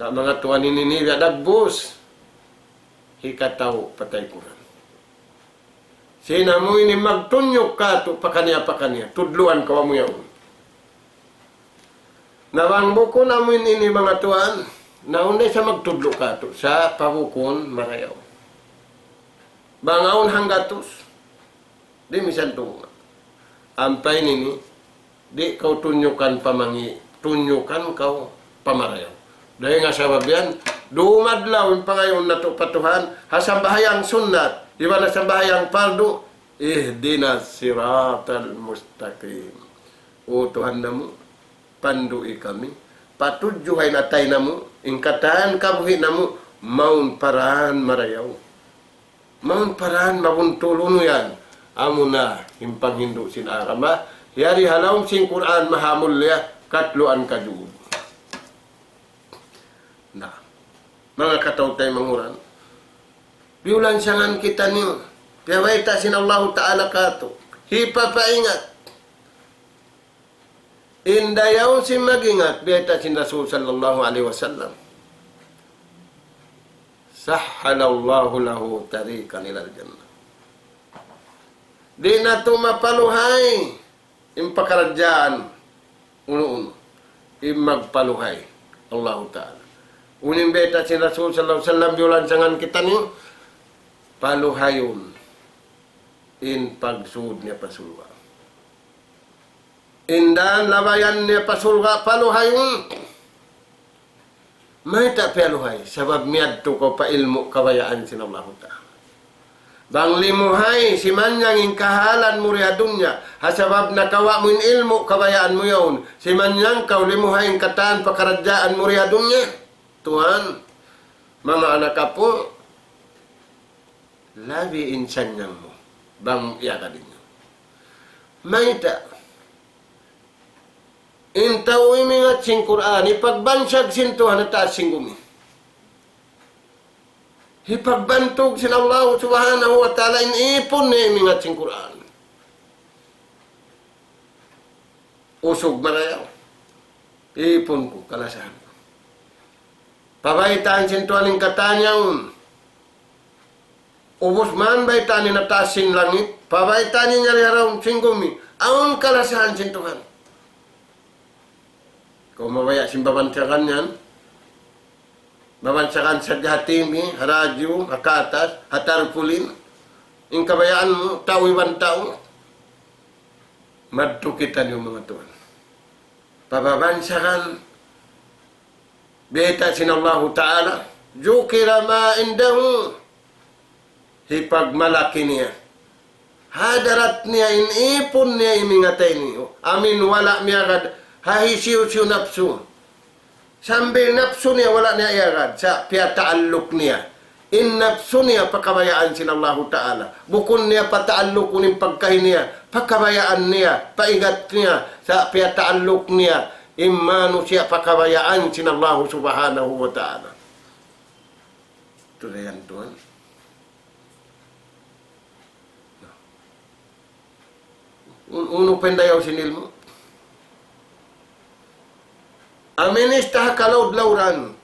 Sa' manga tuwan, ini niya dagbus, hikatau pa taykuran. Sin amu ini magtunjuk katu' pakaniya-pakaniya, tudluan kaw amu yaun. Na bang bukun amu ini, manga tuwan, na unda sa magtudlu' katu', sa' pa bukun marayaw. Bang awn hanggatus, di' misan tunga'. Ampa ini, di' kaw tunjukan pa mangi', tunjukan kaw pa marayaw. Dayn ha sabab yan, dum adlaw in pangayuun natu' pa Tuhan, ha sambahayang sunnat, iban ha sambahayang pardu, اهدنا الصراط المستقيم. O Tuhan namu', pandu'i kami, patudjuha in atay namu', in katan kabuhi' namu', mawn pa dān marayaw. Mawn pa dān mabuntul unu yan. Amuna in panghindu' sin agama. Yari ha lawm sin Qur'an mahamulliya, katluan kajug. Na, manga kataw-taymanghuran, biyulansangan kitaniyu, piyabayta' sin Allahu Ta'ala katu', hipapaingat. In dayaw sin mag-ingat, biyayta' sin Rasul sallallahu alayhi wasallam, سهل الله له طريقا إلى الجنة. Di' natu' mapaluhay in pakaradjaan unu-unu. In magpaluhay Allahu Ta'ala. Unu in biyayta' sin Rasul sallallahu alayhi wasallam, biyulansangan kitaniyu, paluhayun in pagsūd niya pa surga'. In dān labayan niya pa surga', paluhayun. Mayta' piyaluhay? Sabab miyadtu kaw pa ilmu' kabayaan sin Allahu Ta'ala. Bang limuhay, simanjang in kahalan mu di ha dunya, ha sabab nakawa' mu in ilmu' kabayaan mu yaun, simanjang kaw limuhay in katan pakaradjaan mu di ha dunya. Tuwan, manga anak apu', labi in sannyang mu bang iyagad niyu. Mayta'? In tau imingat sin Qur'an, hipagbansag sin Tuhan ha taas sin gumi. Hipagbantug sin Allah Subhanahu wa Ta'ala in ipun niya imingat sin Qur'an. Usug marayaw. Ipun ku, kalasahan ku. Pabaytaan sin Tuhan in katan yaun. Ubus man baytaan niya ha taas sin langit, pabaytaan niya yari ha lawm sin gumi. Awn kalasahan sin Tuhan. Kaw mabaya' sin babansagan yan. Babansagan sadja ha T V, ha radyo, ha katas, ha tarpaulin. In kabayaan mu, tau iban tau. Madtu kitaniyu manga tuwan. Pababansagan, biyayta' sin Allahu Ta'ala, ذكر ما عنده. Hipagmalaki niya. Hadarat niya in ipun niya imingat ini. Amu in wala' miyagad ha hisiyu-siyu napsu. Sambil napsu niya wala' niya iyagad, sa' piyataalluk niya in napsu niya pa kabayaan sin Allahu Ta'ala. Bukun niya pataallukun in pagkahi niya, pa kabayaan niya, pa ingat niya, sa' piyataalluk niya in manusiya' pa kabayaan sin Allahu Subhanahu wa Ta'ala. Tuud yan, tuwan. Un-, unu pa in dayaw sin ilmu'? Amu in ista ha kalaud-lauran.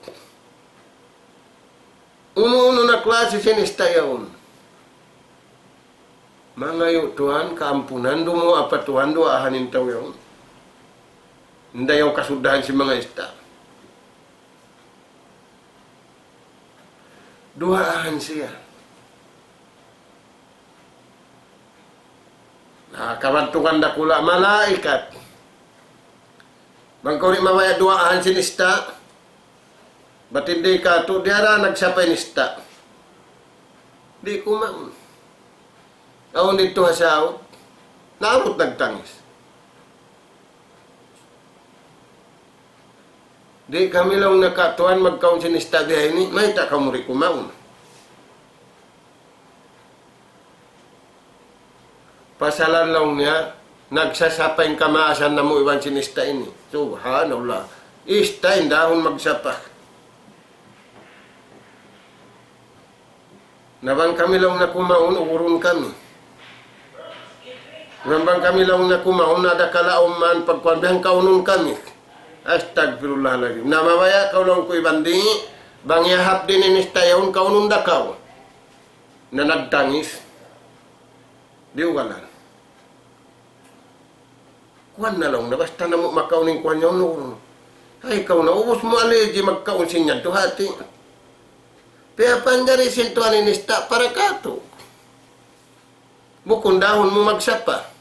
Unu-unu na klasi sin ista yaun. Mangayu' Tuhan kaampunan, dumuwaa pa Tuhan, duwaahan in tau yaun. Dayaw kasuddahan sin manga ista'. Duwaahan siya. Na, kabantugan dakula' malaikat. Bang kaw di' mabaya' duwaahan sin ista', bat in di' katu' diyara nagsapa in ista'. Di' kumaun. Awn didtu ha Saud, naabut nagtangis. Di' kami laung nakatuan magkaun sin ista' biya' ini, mayta' kamu di' kumaun? Pasalan laung niya, nagsasapa in kamaasan namu' iban sin ista' ini. Subhanallah. Ista' in dahun magsapa. Na bang kami laung na kumaun, ugurun kami. Bang, bang kami laung na kumaun, ada kalaum man pagkuan, bang kaunun kami. Astagfirullahaladzim. Na mabaya' kaw laung ku iban di', bang yahap din in ista' yaun kaunun da kaw. Na nagtangis. Di' ugalan. Kuwan na laung na, basta namu' makaun in kuwan yaun, no. Ay, kaw na, ubus mu allergy magkaun sin yadtu hati. Piyapanjari sin Tuhan in ista' para katu'. Bukun dahun mu magsapa.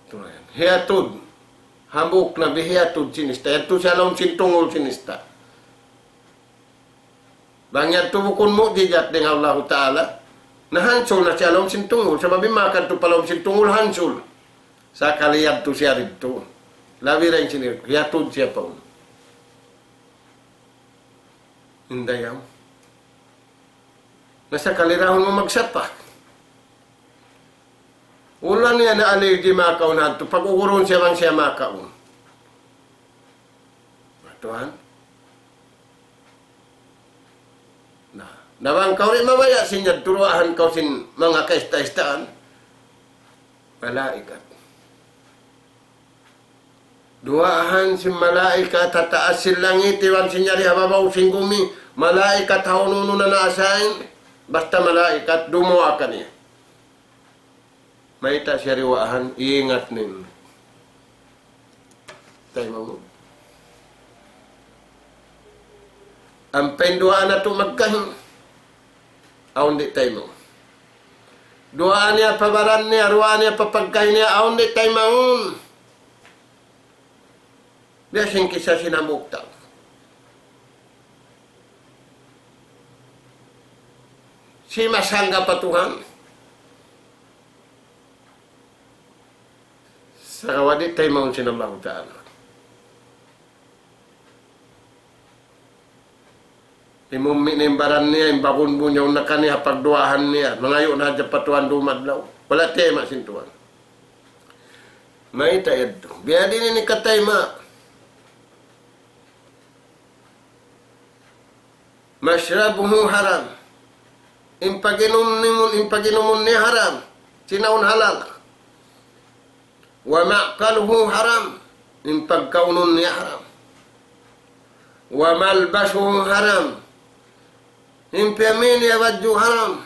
Tuhan. Hiyatud. Hambuuk na biya' hiyatud sin ista'. Yadtu siya ha lawm sin tungul sin ista'. Bang yadtu bukun mukjizat dayn ha Allahu Ta'ala, na hansul na siya ha lawm sin tungul. Sabab in makadtu pa lawm sin tungul hansul. Sakali yadtu siya didtu. Labi ra in sin irku. Hiyatud siya pa unu. Indayaw. Na sakali dahun mu magsapa. Ulan niya na allergy makaun hadtu. Pag-ugurun siya bang siya makaun. Tuhan. Na, na bang kaw di' mabaya' sin yadtu, duwaahan kaw sin manga kaista-istaan. Malaikat. Duwaahan sin malaikat ha taas sin langit, iban sin yari ha babaw sin gumi, malaikat ha unu-unu na na-assign, basta malaikat, dumuwaa kaniya. Mayta' siya duwaahan, ingat niyu. Taymaun. Ampa in duwaa natu' magkahi, awn di' taymaun. Duwaa niya pa baran niya, duwaa niya pa pagkahi niya, awn di' taymaun. Biya' sin kissa sin hambuuk tau. Simasangga pa Tuhan. Sagawa' di' taymaun sin Allahu Ta'ala. Imummi' na in baran niya, in bagun bunyaw na kaniya, pagduwaahan niya, mangayu' na hadja pa Tuhan dum adlaw. Wala' tayma' sin Tuhan. Mayta' yadtu? Biyadiin ini katayma'. مشربه حرام. In pag-inum-, in pag-inumun niya haram. Sin awn halal. ومأكله حرام. In pagkaunun niya haram. وملبسه حرام. In piyamī niya badju' haram.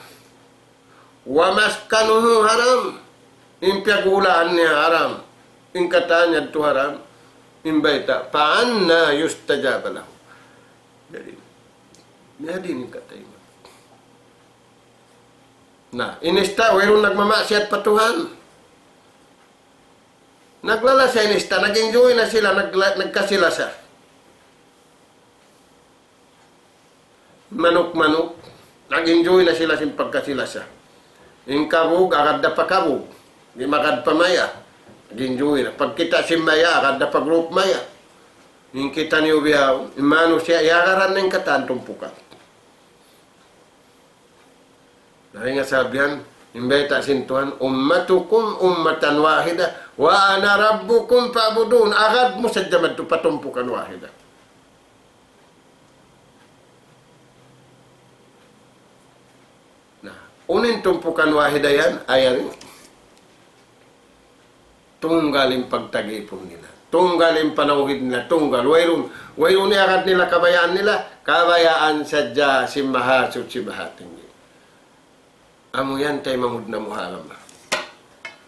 ومسكنه حرام. In piyaghulaan niya haram. In katan yadtu haram. In bayta', فأنى يستجاب له. Jadi, jadi in katan. Na, in ista' wayruun nagmamaksiyat pa Tuhan. Naglalasa in ista', nag-enjoy na sila, nagla-, nagkasi-lasa. Manuk-manuk, nag-enjoy na sila sin pagkasi-lasa. In kabug, agad da pa kabug. Di' magad pa maya. Nag-enjoy na. Pagkita' sin maya, agad da pa group maya. In kitaniyu bihaun, in manusiya', iyagaran na in katan tumpukan. Dayn ha sabab yan, in bayta' sin Tuhan, أمتكم أمة واحدة وأنا ربكم فاعبدون. Agad mu sadja madtu pa tumpukan wahida. Na, unu in tumpukan wahida yan, ayaw ini. Tunggal in pagtagipun nila. Tunggal in panawhid nila, tunggal. Wayruun, wayruun iyagad nila kabayaan nila, kabayaan sadja sin Mahasuchi Mahatinggi. Amu yan taymanghud namu' ha agama.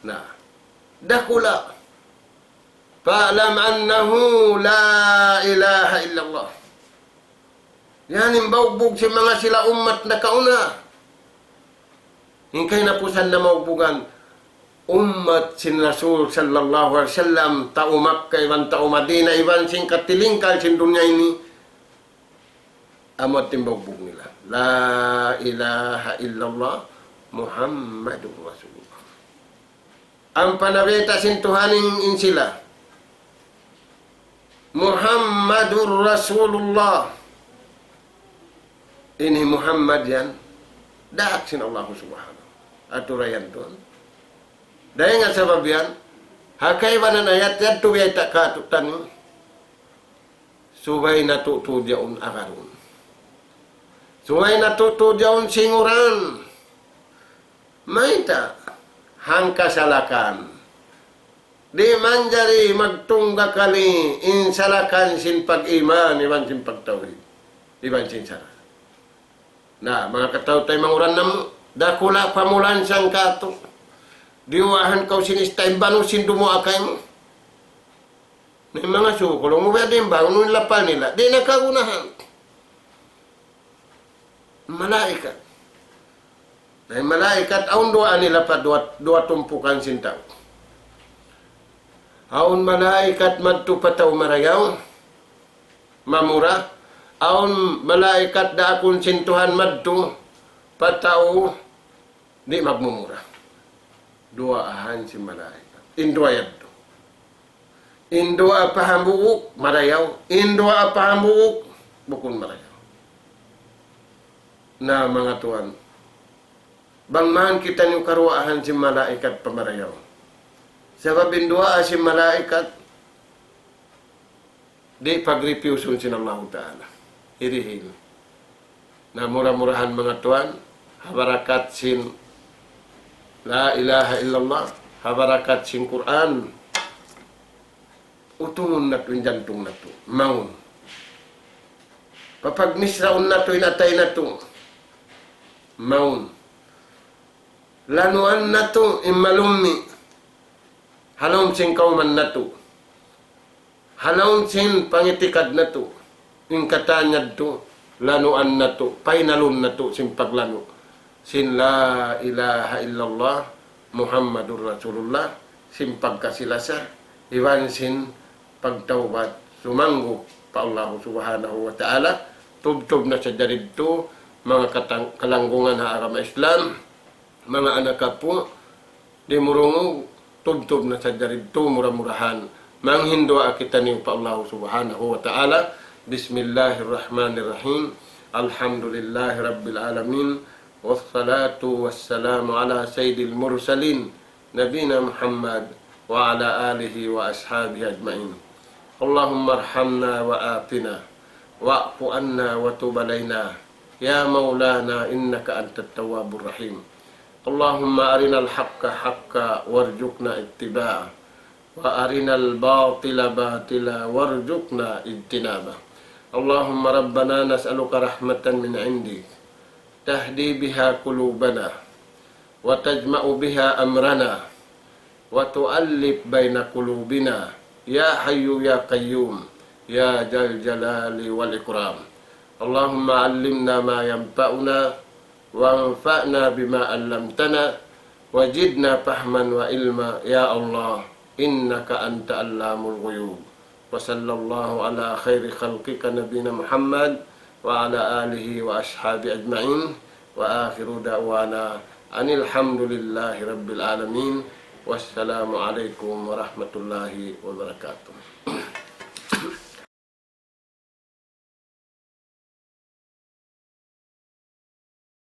Na, dakula'. فاعلم أنه لا إله إلا الله. Yan in baugbug sin manga sila ummat nakauna. In kahinapusan na maugbugan, ummat sin Rasul sallallahu alayhi wasallam, tau Makkah iban tau Madinah, iban sin katilingkal sin dunya ini, amu in baugbug nila. لا إله إلا الله محمد رسول الله. Ampa nabayta' sin Tuhan in, in sila. محمد رسول الله. Ini Muhammad yan, daak sin Allah Subhanahu. Aturan yan tuwan. Dayn ha sabab yan, ha kaibanan ayat yadtu biyayta' kātu'niyu. Subay natu' tuud yaun agarun. Subay natu' tuud yaun singuran. Mayta'? Hangka salakan. Di' manjari magtunggakali in salakan sin pag-iman, iban sin pagtawhid, iban sin sara. Na, manga kataw-taymanghuran namu', dakula' pamulan sangkatu. Diyuwaahan kaw sin ista' in banu sin dumuwaa kaymu. Na in manga suku, laung mu biya' diin ba, unu in lapal nila? Di' na kagunahan. Malaikat. Na in malaikat, awn duwa nila pa duwa, duwa tumpukan sin tau. Awn malaikat madtu pa tau marayaw, mamura. Awn malaikat daakun sin Tuhan madtu pa tau di' magmumura. Duwaahan sin malaikat. In duwa yadtu. In duwaa pa hambuuk, marayaw. In duwaa pa hambuuk, bukun marayaw. Na, manga tuwan, bang man kitaniyu karuwaahan sin malaikat pa marayaw. Sabab in duwaa sin malaikat, di' pagripiyusun sin Allahu Ta'ala. Hirihil. Na, mura-murahan manga tuwan, ha barakat sin لا إله إلا الله, ha barakat sin Qur'an, utungun natu' in jantung natu'. Mawn. Papagmisraun natu' in atay natu'. Mawn. Lanuan natu' in malummi' ha lawm sin kawman natu'. Ha lawm sin pangitikad natu', in katan yadtu, lanuan natu', painalun natu' sin paglanu' sin لا إله إلا الله محمد رسول الله, sin pagkasi-lasa, iban sin pagtawbat, sumanggup pa Allahu Subhanahu wa Ta'ala. Tubtub na sadja didtu, manga katang-, kalanggungan ha agama Islam, manga anak apu', di' murungug, tubtub na sadja didtu, mura-murahan manghinduwaa kitaniyu pa Allahu Subhanahu wa Ta'ala. بسم الله الرحمن الرحيم. الحمد لله رب العالمين. والصلاة والسلام على سيد المرسلين نبينا محمد وعلى آله وأصحابه أجمعين. اللهم ارحمنا وعافنا واعف عنا وتب علينا يا مولانا إنك أنت التواب الرحيم. اللهم أرنا الحق حقا وارزقنا اتباعه، وأرنا الباطل باطلا وارزقنا اجتنابه. اللهم ربنا نسألك رحمة من عندك تهدي بها قلوبنا وتجمع بها أمرنا وتؤلف بين قلوبنا يا حي يا قيوم يا ذا الجلال والإكرام. اللهم علمنا ما ينفعنا وانفعنا بما علمتنا وزدنا فهما وعلما يا الله إنك أنت علام الغيوب. وصلى الله على خير خلقك نبينا محمد وعلى آله وأصحابه أجمعين. وآخر دعوانا أن الحمد لله رب العالمين. والسلام عليكم ورحمة الله وبركاته.